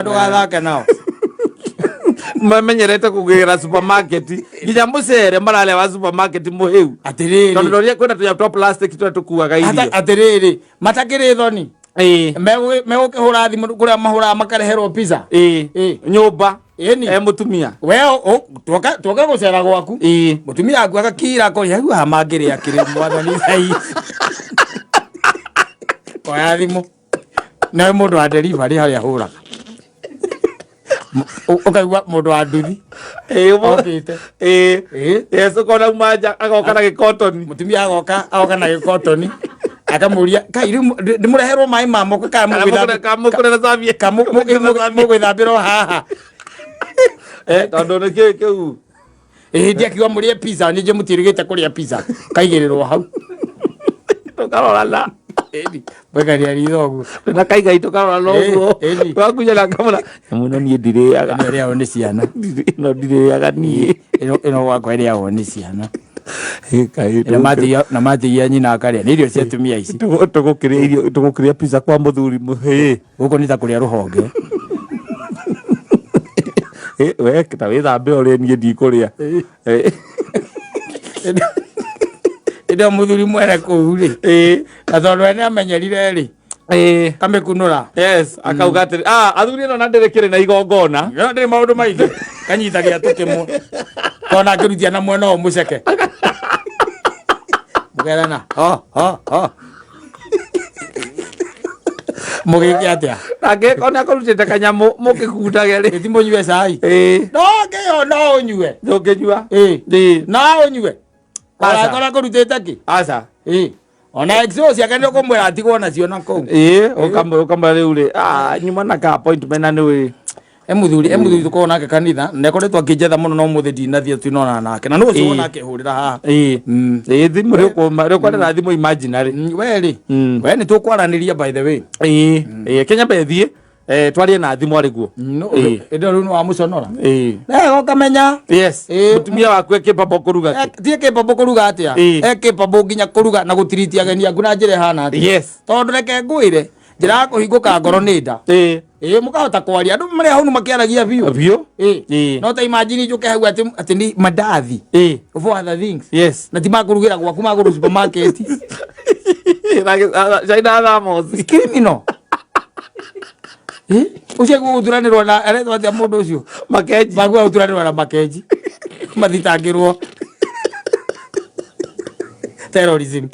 Ndũgathake nao. Mamenyerete kũgĩra supermarket nginya mũcere mararĩa wa supermarket mũhĩu, Atĩrĩrĩ. Tondũ ndorire kwĩna tũnyamũ twa plastic tũrĩa tũkuaga irio. Atĩrĩrĩ, matakĩrĩ thoni. Megũkĩhũra thimũ kũrĩa mahũraga makareherwo pizza. Nyũmba. Ĩni. E mũtumia. We tuoka gũcera gwaku. Mũtumia waku agakira akoria hau haha mangĩrĩa kĩrĩ mwathani thaa ici. Oya thimũ. Nawe mũndũ wa delivery harĩa ahũraga. Ũkaigua mũndũ wa nduthi. Okĩte. Yes, ũkona uma nja agoka na gĩkotoni. Mũtumia agoka na gĩkotoni. Akamũria kai rĩu ndĩmũreherwo maĩ ma moko kana Kamũkũrera serviette. Mũgwĩthambĩra o haha. Tondũ nĩ kĩĩ kĩu? Ĩhĩndĩ akiuga mũrĩe pizza, ningĩ mũtiĩrĩgĩte kũrĩa pizza kaigĩrĩrwo hau. Tũkarorana. Ĩni, mwekaria ritho ũguo. Na kaigai tũkarorana ũguo. Ĩni. Twakunyana kamũra nyamũ ĩno niĩ ndirĩaga. Ĩno ĩrĩagwo nĩ ciana. Ĩno ndirĩaga niĩ. Ĩno gwakwa ĩrĩagwo nĩ ciana. Kaĩ Na matigia nyina akarĩa nĩ irio cia atumia ici. Tũgũkĩrĩa irio, tũgũkĩrĩa pizza kwa mũthuri mũhĩ? Gũkũ nĩ ta kũrĩa rũhonge. We ta wĩthambe ũrĩe, niĩ ndikũrĩa. Ĩndĩ ĩyo mũthuri mwene kũu rĩ, na tondũ we nĩ amenyerire rĩ, kamĩkunũra. Yes, akauga atĩrĩ, ah, athuri, ĩno na ndĩrĩ kĩrĩ na igongona. Ĩno ndĩrĩ maũndũ maingĩ, kanyita gĩatũ kĩmwe tondũ akĩrutia na mwena ũyũ mũceke mũkerana ho ho ho mũgĩke atĩa. Angĩkorwo nĩ akũrutĩte kanyamũ mũkĩkundage rĩ. Gĩti mũnyue cai. No ngĩyo no ũnyue. Ndũngĩnyua. No ũnyue. Aca. Ona kũrutĩte kĩ. Aca. Ona exo ciake nĩ ũkũmwĩra atigwo nacio na kũu. Ũkamwĩra rĩu rĩ, ah, nyuma na ka appointment na nĩ E mũthuri tũkoragwo nake kanitha na akoretwo akĩnjetha mũno, no mũthĩ ndinathiĩ tuinona nake na nũ ũcio wona akĩhũrĩra haha. Thimũ rĩu thimũ imaginary. We rĩ, we nĩ tũkwaranĩria, by the way. Ĩĩ, Kenya mbethiĩ twarie na thimũ arĩ guo. No ĩndĩ rĩu nĩ wamũconora. Wega ũkamenya. Mũtumia waku e capable kũruga kĩ? Ti capable kũruga atĩa? E capable nginya kũruga na gũtiriti ageni aku na njĩra ĩhana atĩa. Tondũ reke ngwĩre, njĩra ya kũhingũka ngoro nĩ nda. Ĩĩ, mũkahota kwaria andũ marĩa hau makĩaragia biũ. Biũ. No ta imagine njũke hau atĩ nĩ mandathi of other things na ti makũrugĩra gwaku, magũrũ supermarket. China thamos. Criminal. Ũcio gũgũturanĩrwo na aretwo atĩa mũndũ ũcio? Makenji. Magua gũturanĩrwo na Makenji mathitangĩrwo terrorism.